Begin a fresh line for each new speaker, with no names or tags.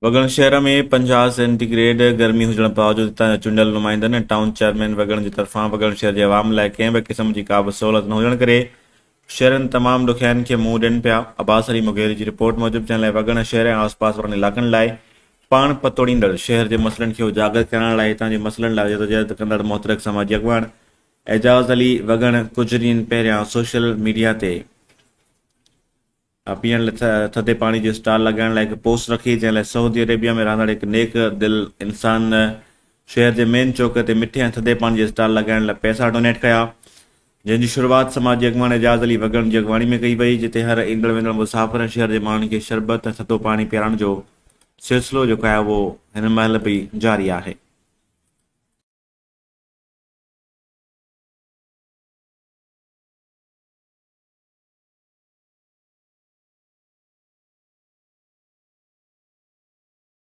وڳڻ شهر ۾ 50 centi grade گرمي هجڻ باوجود هتان جا چونڊيل نمائندن ۽ ٽائون چيئرمين وڳڻ جي طرفان وڳڻ شهر جي عوام لاء ڪنهن به قسم جي ڪابه سهولت نه هجڻ ڪري شهرين تمام ڏکيائين کي منهن ڏين پيا. عباس علي مغيري جي رپورٽ موجب جنهن لاء وڳڻ شهر ۽ آس پاس وارن علائقن لاء پاڻ پتوڙيندڙ شهر جي مسئلن کي اجاگر ڪرڻ لاء هتان جي مسئلن لاء جدوجهد ڪندڙ محترڪ سماجي اڳواڻ اعجاز علي وڳڻ ڪجهه ڏينهن پهريان سوشل ميڊيا تي پيئڻ لاء ٿڌي پاڻي جو اسٽال لڳائڻ لاء هڪ پوسٽ رکي، جنهن لاء سعودي عربيه ۾ رهندڙ هڪ نيڪ دل انسان شهر جي مين چوڪ تي مٺي ۽ ٿڌي پاڻي جي اسٽال لڳائڻ لاء پئسا ڊونيٽ ڪيا، جنهن جي شروعات سماجي اڳواڻ اعجاز علي وڳڻ جي اڳواڻي ۾ ڪئي وئي، جتي هر ايندڙ ويندڙ مسافر ۽ شهر جي ماڻهن کي شربت ۽ ٿڌو پاڻي پيارڻ جو سلسلو جيڪو آهي اهو هن مهل به جاري آهي.